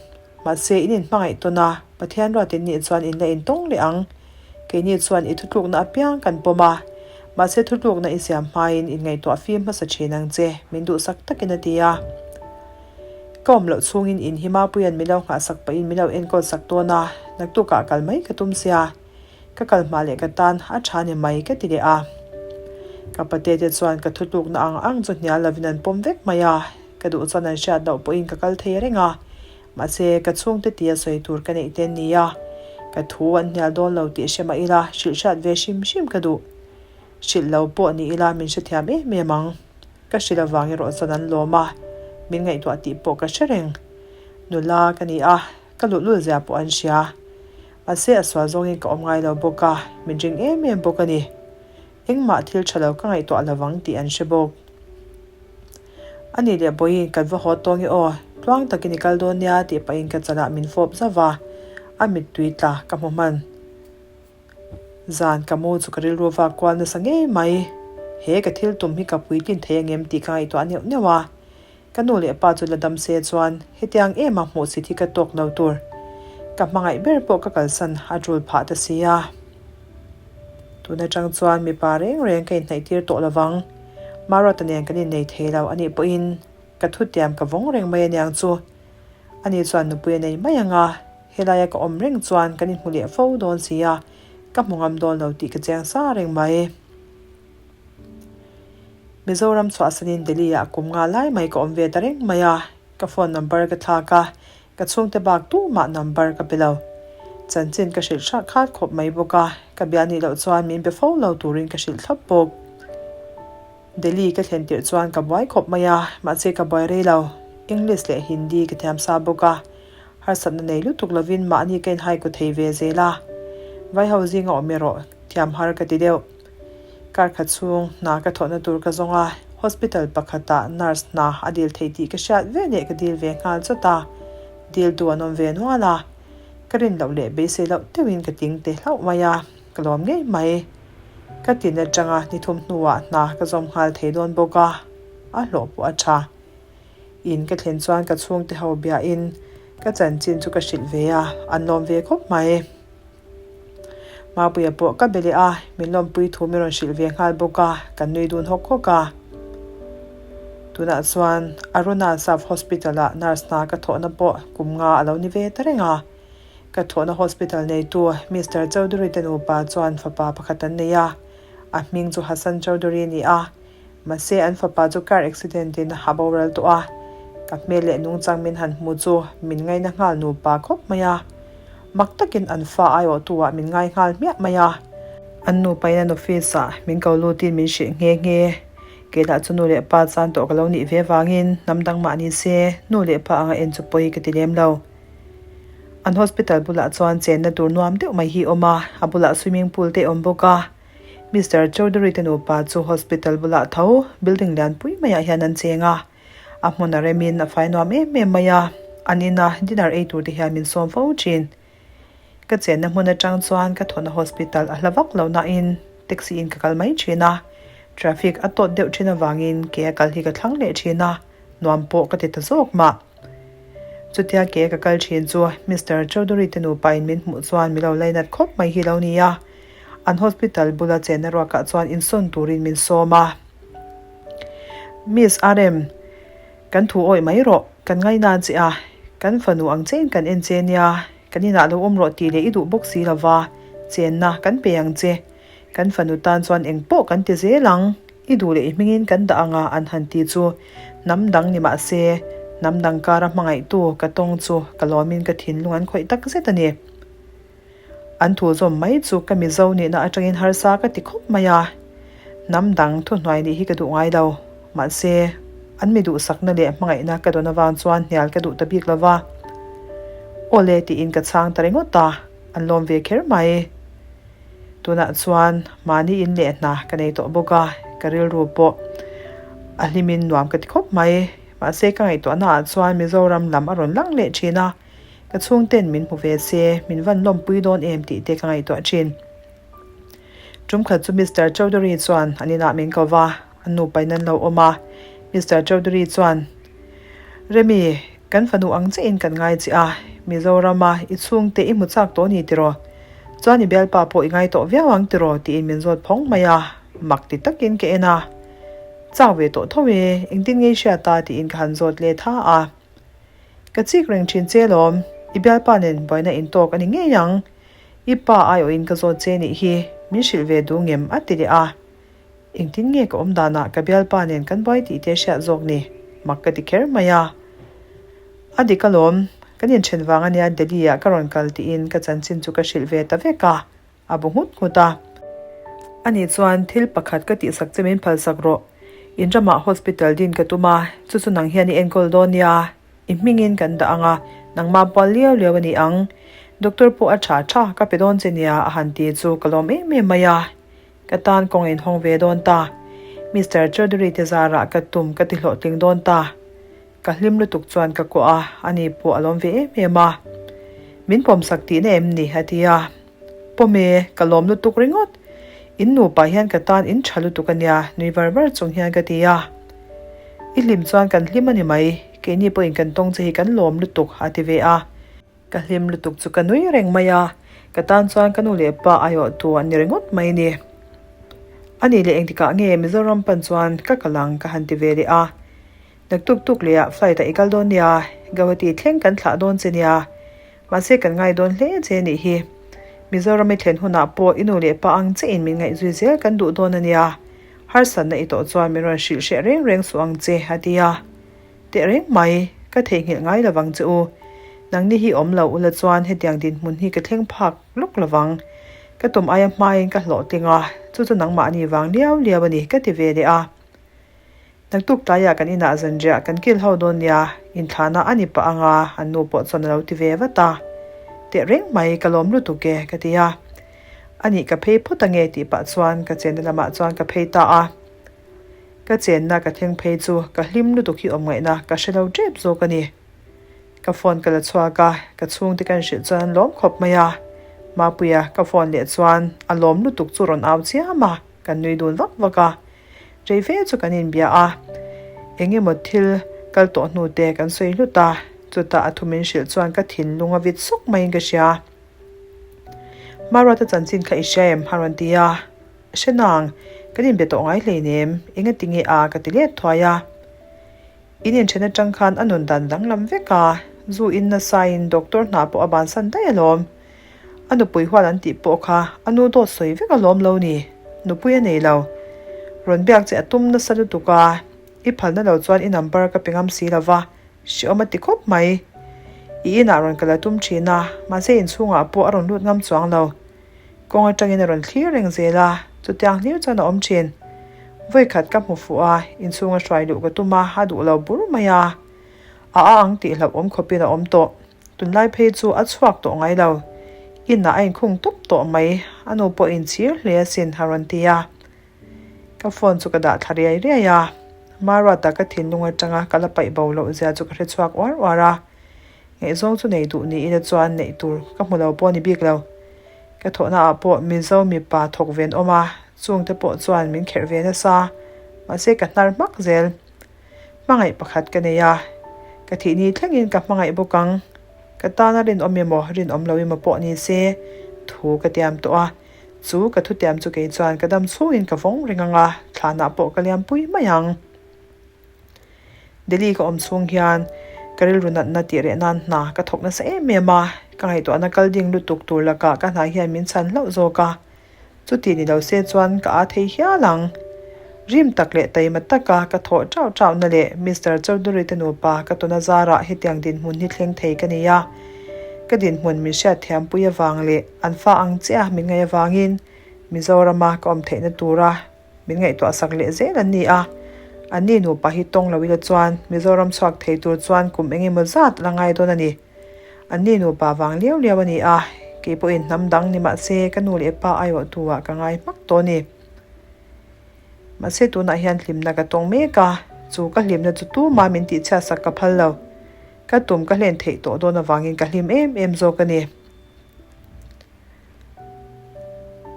A: mahse in inhmangaih tawn a, Pathian ruat in nih chuan in la intawng leh ang. Keini chuan i thutlukna apiang kan pawm a, mahse thutlukna i siam hmain inngaihtuah fim hmasa thin ang che, min duhsak takin a ti a. Ka awm loh chhungin in hi Mapuia'n min lo nghahsak pahin min lo enkawl sak dawn a, naktukah kal mai ka tum sia, ka kal hma leh ka tan a tha ni mai ka ti leh a. Ka pate te chuan ka thutlukna ang ang chu hnial lovin an pawm vek mai a, ka duh chuan an hriat loh pawhin ka kal thei reng a, Mahse, ka chhungte tia sawi tur ka neih te nia, ka thu an hnial dawn lo tih hre mah ila, hrilh hriat ve hrim hrim ka duh. Hrilh lo pawh ni ila min hrethiam em em ang. Ka hrilh avang erawh chuan an lawm a, min ngaihtuah tih pawh ka hre reng. Nula ka ni a, ka luhlul zia pawh an hria. Mahse, a sual zawngin ka awm ngai lo bawk a, min ring em em bawk a ni. Engmah thil tha lo ka ngaihtuah lovang tih an hre bawk. A nih leh Bawiin kan va haw tawng i aw, tluang takin i kal dawn nia tih pahin ka chalah min fawp zauh a, a mittui tla ka hmu hman. Zan ka mu chu ka rilru vak kual nasa ngei mai. He ka thil tum hi ka puitlin thei angem tih ka ngaihtuah neuh neuh a. Ka nu leh pa chu la dam se chuan hetiang ema hmuhsit hi ka tawk lo tur. Ka hmangaih ber pawh ka kalsan a tul phah ta si a. Tun atang chuan mipa reng reng ka inhnaih tir tawh lovang. Maruata nen kan innei thei lo anih pawhin ka thutiam ka vawng reng mai aniang chu. Ani chuan nupui a nei mai ang a, helaia ka awm reng chuan kan inhmu leh fo dawn si a, ka hmu ngam dawn lo tih ka chiang sa reng mai. Mizoram chhuahsanin Delhi-ah kum nga lai mai ka awm ve ta reng mai a, ka phone number ka thlak a, ka chhungte bak tumah number ka pe lo. Chanchin ka hrilh hrah khat khawp mai bawk a, ka bia nih loh chuan min be fo lo turin ka hrilh thlap bawk. Delhi ka thlen tirh chuan ka buai khawp mai a, mahse ka buai rei lo. English leh Hindi ka thiam sa bawk a, harsatna nei lutuk lovin mahni ka inhai ku thei ve zel a. Vaiho zinga awm erawh thiam har ka ti deuh. Kar khat chhung hna ka thawhna tur ka zawng a, hospital pakhatah nurse hna a dil thei tih ka hriat ve leh ka dil ve nghal chawt a, dil tu an awm ve nual a, ka rin loh leh beisei loh deuhin ka ting teh hlauh mai a, ka lawm ngei mai. Ka tin atanga ni thum hnuah hna ka zawm nghal thei dawn bawk a, a hlawh pawh a tha. In ka thlen chuan ka chhungte ho biahin ka chanchin chu ka hrilh ve a, an lawm ve khawp mai. Mapuia pawh ka be leh a, min lawmpui thu min rawn hrilh ve nghal bawk a, kan nui dun hawk hawk a. Tunah chuan Aruna Saf Hospital-ah nurse hna ka thawhna pawh kum nga a lo ni ve ta reng a. Ka thawhna hospital neitu Mister Chowdhury te nupa chuan fapa pakhat an nei a, a hming chu Hassan Chowdhury a ni a. Mahse an fapa chu car accident in a boral tawh a, ka hmel leh nungchang min han hmu chu min ngaina nghal nupa khawp mai a. Mak takin an fa aiawhtu ah min ngai nghal hmiah mai a. An nupa in an office ah min ko lutin min hrilh nghe nghe. Kei lah chu nu leh pa chan tawh ka lo nih ve vangin hnam dang mah ni se nu leh pa anga en chu pawi ka ti lem lo. An hospital bulah chuan chenna tur nuam deuh mai hi a awm a, a bulah swimming pool te a awm bawk a. Mister Chowdhury te nupa chu hospital bulah tho building lian pui maiah hian an cheng a, a hmun a remin a fai nuam em em mai a, an ina dinner ei tur te hian min sawm fo thin. Ka chenna hmun atang chuan ka thawhna hospital a hla vak lo nain taxi in ka kal mai thin a, traffic a tawt deuh thin avangin ke a kal hi ka thlang leh thin a, nuam pawh ka ti ta zawk mah. Chutia ke ka kal thin chu Mister Chowdhury te nupa in min hmuh chuan mi lo lainat khawp mai hi lo nia. An hospital bula chenna ruakah chuan insawn turin min sawm a. Miss RM, kan thu awih mai rawh, kan ngaina che a, kan fanu ang chein kan en che nia, kan inah lo awm rawh tih leh i duh bawk si lova, chenna kan pe ang che. Kan fanu tan chuan eng pawh kan ti zel ang, i duh leh i hmingin kan dah ang a an han ti chu hnam dang ni mah se, hnam dang kara hmangaihtu ka tawng chu ka lawmin ka thinlung an khawih tak zet a ni. An thu zawm mai chu ka Mizo nihna atangin harsa ka ti khawp mai a, hnam dang thuhnuai nih hi ka duh ngai lo. Mahse, an mi duhsakna leh hmangaihna ka dawn avang chuan hnial ka duh ta bik lo va. Awle tiin ka chhang ta ringawt a, an lawm ve kher mai. Tunah chuan mahni in leh hna ka nei tawh bawk a, ka rilru pawh a hlimin nuam ka ti khawp mai. Mahse ka ngaihtuahna ah chuan Mizoram lam a rawn lang leh thin a, ka chhungten min hmu ve se, min van lawmpui dawn em tih te ka ngaihtuah thin. Tum khat chu Mister Chowdhury chuan an inah min ko va, an nupa in an lo awm a. Mister Chowdhury chuan, Remi, kan fanu ang chiahin kan ngai che a, Mizorama i chhungte i hmu chak tawh ni tiraw? Chuan i bialpa pawh i ngai tawh viau ang tiraw? tiin min zawt phawng mai a, mak ti takin ka en a. Chak ve tawh tho e, engtin nge i hriat a? tiin ka han zawt let ha a. Ka chik reng thin che lawm, i bialpa nen buaina intawk a ni ngei ang. I pa aiawhin ka zawt che nih hi, min hrilh ve duh ngem a ti leh a. Engtin nge ka awm danah ka bialpa nen kan buai tih te hriat zawk ni? Mak ka ti kher mai a. A dik alawm, kan inthen vang ania Delhi ah ka rawn kal tiin ka chanchin chu ka hrilh ve ta vek a, a bu nghut nghut a. Ani chuan thil pakhat ka tihsak che min phalsak rawh, in ramah hospital din ka tum a, chu chu nang hian i enkawl dawn nia, I hmingin kan dah ang a, nangmah pual liau liau a ni ang. Doctor pawh a tha tha, ka pe dawn che nia a han ti chu ka lawm em em mai a. Ka tan kawng in hawng ve dawn ta. Mister Chowdhury te zarah ka tum ka ti hlawhtling dawn ta. Ka hlim lutuk chuan ka kuah a, ani pawh a lawm ve em em a. Min pawmsak tihna em ni? a ti a. Pawm e, ka lawm lutuk ringawt. In nupa hian ka tan in tha lutuk a nia, nui var var chung hian ka ti a. I hlim chuan kan hlim a ni mai, keini pawhin kan tawng che hi kan lawm lutuk, a ti ve a. Ka hlim lutuk chu ka nui reng mai a, ka tan chuan ka nu leh pa aiawhtu an ni ringawt mai ni. A nih leh engtikah nge Mizoram pan chuan ka kal ang ka han ti ve leh a. Naktuk tuk leh ah flight ah i kal dawn nia, Guwahati thleng kan thlah dawn che nia. Mahse kan ngai dawn hle che nih hi. Mizoram i thlen hunah pawh i nu leh pa ang che in min ngaihzui zel kan duh dawn a nia. Harsatna i tawh chuan min rawn hrilh hreh reng reng suh ang che a ti a. Teh reng mai, ka theihnghilh ngai lovang che u. Nangni hi awm lo ula chuan hetiang dinhmun hi ka thleng phak lawk lovang. Ka tum aia hmain ka hlawhtling a, chu chu nangmahni vang liau liau a ni ka ti ve leh a. Naktuk tlaiah kan inah zanriah kan kil ho dawn nia, inthlahna a ni pah anga an nu pawh chuan a lo ti ve vat a. Teh reng mai, ka lawm lutuk e ka ti a. A nih ka phei phawt ange tih pah chuan ka chenna lamah chuan ka phei ta a. Ka chenna ka thleng phei chu ka hlim lutuk hi awm ngaihna ka hre lo tep zawk a ni. Ka phone ka la chhuak a, ka chhungte kan hrilh chuan an lawm khawp mai a. Mapuia ka phone leh chuan a lawm lutuk chu rawn au chiam a, kan nui dun vak vak a. Rei fe chu kan inbia a, eng emaw thil kal tawh hnu te kan sawi hlut a, chutah a thu min hrilh chuan ka thinlung a vit sawk maiin ka hria. Maruata chanchin kha i hria em? a rawn ti a. Hre nang, kan inbe tawh ngai hleinem, engati nge a ka ti let thuai a. In inthen atang khan a nun dan danglam vek a, zu in nasain doctor hna pawh a bansan daih alawm. A nupui hual an tih pawh kha a nu dawt sawi vek alawm lo ni, nupui a nei lo. Rawn biak che a tum nasa lutuk a, i phalna lo chuan i number ka pe ngam si lova, hreawm a ti khawp mai. I inah rawn kal a tum thin a, mahse inchhungah pawh a rawn lut ngam chuang lo. Kawng atangin a rawn thlir reng zel a, chutiang hlir chuan a awm thin. Vawikhat ka hmu fuh a, inchhunga hruai luh ka tum a, a duh lo bur mai a. A a ang tih hlauhawm khawpin a awm tawh. Tunlai phei chu a chhuak tawh ngai lo. Inah a inkhung tawp tawh mai, a nu pawh inchhir hle asin a rawn ti a. Ka phone chu ka dah thla riai riai a, Maruata ka thinlung atanga ka la paih bo loh zia chu ka hre chhuak uar uar a. Ngaihzawng chu nei duh ni ila chuan neih tur ka hmu lo pawh a ni bik lo. Ka thawhna ah pawh Mizo mipa thawk ve an awm a, chungte pawh chuan min kherh ve nasa. Mahse ka hnar hmak zel. Hmangaih pakhat ka nei a, ka thih ni thlengin ka hmangaih bawk ang. Ka tana rinawm emaw rinawm lo emaw pawh ni se thu ka tiam tawh a, chu ka thutiam chu kei chuan ka dam chhungin ka vawng reng ang a, thlanah pawh ka liampui mai ang. Delhi ka awm chhung hian ka rilru natna tih reh nan hna ka thawk nasa em em a, ka ngaihtuahna kal ding lutuk tur lakah ka hna hian min chhan hlauh zawk a, chuti ni lo se chuan ka aa thei hial ang. Rim tak leh taima taka ka thawh ṭauh ṭauhna leh Mister Chowdhury te nupa ka tawna zarah hetiang dinhmun hi thleng thei ka ni a, ka dinhmun min hriatthiampui avang leh an fa ang chiah min ngaih avangin Mizorama ka awm theihna tura Min ngaihtuah sak leh zel an ni a, an ni nupa hi tawng lo ila chuan Mizoram chhuak thei tur chuan kum eng emaw zat la ngai dawn a ni. An ni nupa vang liau liau a ni a, kei pawhin hnam dang ni mah se ka nu leh pa aiawhtu ah ka ngai hmak tawh a ni. Mahse tunah hian hlimna ka tawng mek a, chu ka hlimna chu tuma min tihchhiat sak ka phal lo. Ka tum ka hlen theih tawh dawn avangin ka hlim em em zawk a ni.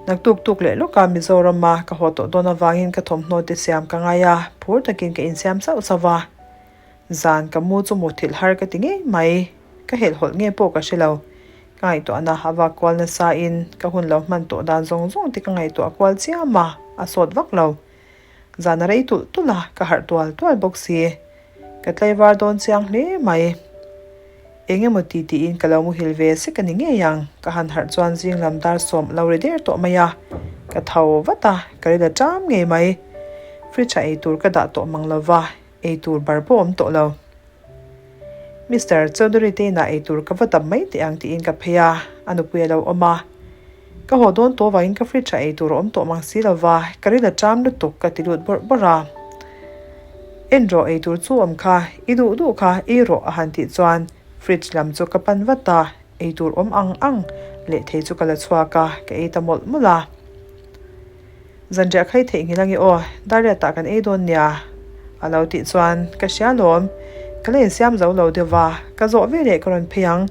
A: Naktuk tuk leh lawka Mizorama ka haw tawh dawn avangin ka thawmhnaw te siam ka ngai a, phur takin ka insiam sauh sauh va. Zan ka mu chu muthilh har ka ti ngei mai, ka helhhawlh nge pawh ka hre lo. Ka ngaihtuahna a vak kual nasain ka hun lo hman tawh dan zawng zawng te ka ngaihtuah kual chiam a, a sawt vak lo. Zan a rei tulh tulh a, ka harh tual tual bawk si. Ka tlaivar dawn chiang hle mai. Eng emaw ti tiin ka lo muhil ve sek a ni ngei ang. Ka han harh chuan zing lam dar sawm a lo ri der tawh mai a. Ka tho vat a, ka ril a ṭam ngei mai. Fridge ah eitur ka dah tawh mang lova, eitur bar pawh a awm tawh lo. Mister Chowdhury te inah eitur ka va dap mai teh ang tiin ka phei a, a nupui a lo awm a. Ka haw dawn tawh vangin ka fridge ah eitur a awm tawh mang si lova, ka ril a ṭam lutuk ka ti lut bawrh bawrh a. En rawh eitur chu awm kha, i duh duh kha ei rawh a han tih chuan fridge lam chu ka pan vat a, eitur awm ang ang leh thei chu ka la chhuak a, ka ei ta mawlh mawlh a. Zanriah khai theihnghilh ange aw, Dariatah kan ei dawn nia a lo tih chuan ka hria lawm, ka la insiam zo lo deuh va, ka zawh veleh ka rawn phei ang,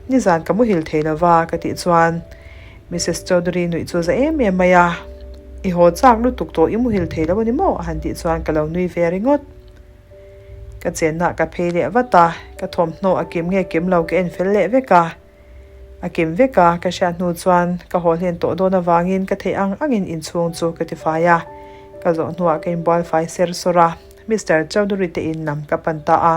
A: nizan ka muhil thei lo va ka tih chuan Missus Chowdhury nuih chu za em em mai a, I haw chak lutuk tawh i muhil thei lo a ni maw a han tih chuan ka lo nui ve ringawt. Ka chenna ka phei leh vat a, ka thawmhnaw a kim nge kim lo ka en fel leh vek a. A kim vek a, ka hriat hnu chuan ka haw hlen tawh dawn avangin ka theih ang angin inchhung chu ka tifai a. Ka zawh hnuah ka inbual fai ser sawr a, Mister Chowdhury te in lam ka pan ta a.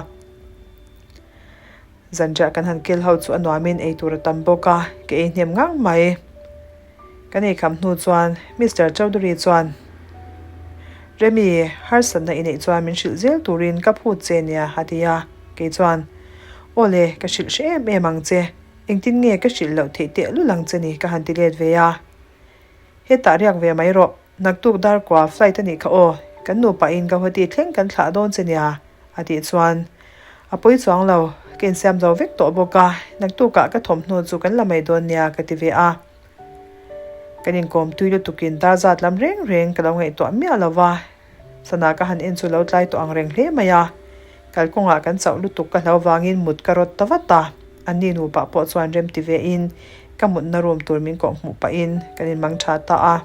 A: Zanriah kan han kil ho chu a nuamin ei tur a tam bawk a, ka ei hnem ngang mai. Kan ei kham hnu chuan Mister Chowdhury chuan, Remi, harsatna i neih chuan min hrilh zel turin ka phut che nia, a ti a. Kei chuan, Aw le, ka hrilh hre em em ang che. Engtin nge ka hrilh loh theih tehlul ang che ni, ka han ti let ve a. Hetah riak ve mai rawh. Naktuk darkua flight a nih kha aw, kan nupain Gauhati thleng kan thlah dawn che nia, a tih chuan a pawi chuang lo, ka insiam zo vek tawh bawk a, naktukah ka thawmhnaw chu kan la mai dawn nia ka ti ve a. Kan inkawm tui lutukin dar zat lam reng reng ka lo ngaihtuah miah lo va, Sana ka han en chu lo tlai tawh ang reng hle mai a, kalkawngah kan chauh lutuk ka hlo vangin mut ka rawt ta vat a, anni nupa pawh chuan rem ti ve in ka mutna room tur min kawh hmuh pahin kan inmang tha ta a.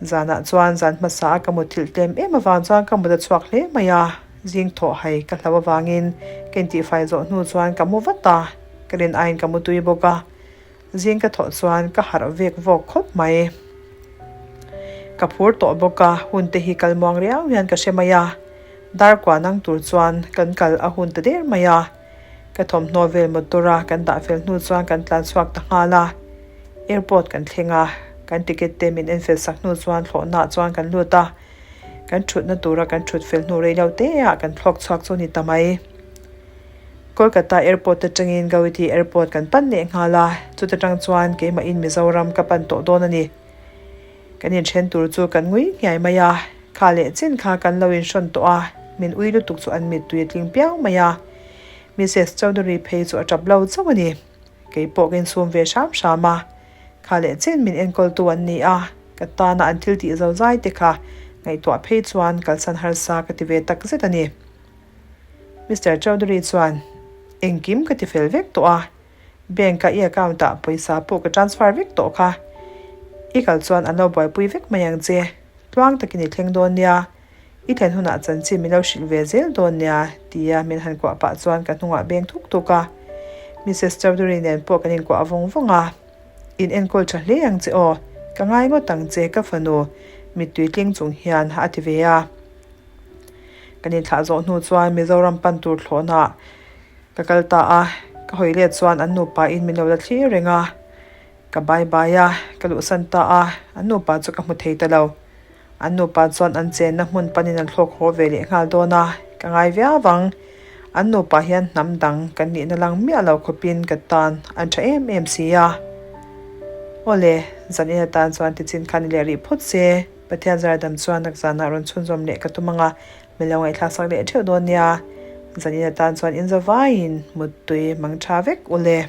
A: Zanah chuan zan hmasa a ka mutthilh tlem em avang chuan ka mut a chhuak hle mai a, zing thawh hai ka hlo avangin ka intihfai zawh hnu chuan ka mu vat a, ka rin aiin ka mutui bawk a. Zing ka thawh chuan ka harh vek vawk khawp mai. Ka phur tawh bawk a, hun te hi kal muang riau hian ka hre mai a. Dar kua nang tur chuan kan kal a hun ta der mai a. Ka thawmhnaw vel motor a kan dah fel hnu chuan kan tlan chhuak ta nghal a. Airport kan thleng a, kan ticket te min en fel sak hnu chuan thlawhnaah chuan kan lut a. Kan thutna tura kan thut fel hnu rei lo te ah kan thlawk chhuak chu ni ta mai. Kolkata Airport atangin Gauhati Airport kan pan leh nghal a, chuta tang chuan keimahin Mizoram ka pan tawh dawn a ni. Kan inthen tur chu kan ngui nghiai mai a, kha leh chin kha kan lo inhrawn tawh a, min ui lutuk chu an mittui a tling piau mai a. Missus Chowdhury phei chu a tap lo chauh a ni. Kei pawh ka insum ve hram hram a, kha leh chin min enkawltu an ni a, ka tana an thil tih zo zai te kha ngaihtuah phei chuan kalsan harsa ka ti ve takzet a ni. Mister Chowdhury chuan, Engkim ka ti fel vek tawh a, bank-a i account-ah pawisa pawh ka transfer vek tawh kha. I kal chuan an lo buaipui vek mai ang che. Tluang takin i thleng dawn nia, i thlen hunah chanchin min lo hrilh ve zel dawn nia, tia min han kuah pah chuan ka hnungah beng thuk thuk a. Missus Chowdhury nen pawh kan inkuah vawng vawng a. In enkawl tha hle ang che aw, ka ngai ngawt ang che ka fanu, mittui tling chung hian a ti ve a. Kan inthlah zawh hnu chuan Mizoram pan tur thlawhnah ka kal ta a, ka hawi let chuan an nupa in min lo la thlir reng a, ka bai bai a, ka luhsan ta a, an nupa chu ka hmu thei ta lo. An nupa chuan an chenna hmun panin an thlawk haw ve leh nghal dawn a, ka ngai viau ang. An nupa hian hnam dang kan nihna lang miah lo khawpin ka tan an tha em em si a. Awle, zan in atan chuan tichin kha ni leh rih phawt se. Pathian zardam chuan nakzanah rawn chhunzawm leh ka tum ang a, min lo ngaihthlak sak leh theuh dawn nia. Zanin atan chuan inzavaiin muttui mang tha vek u le.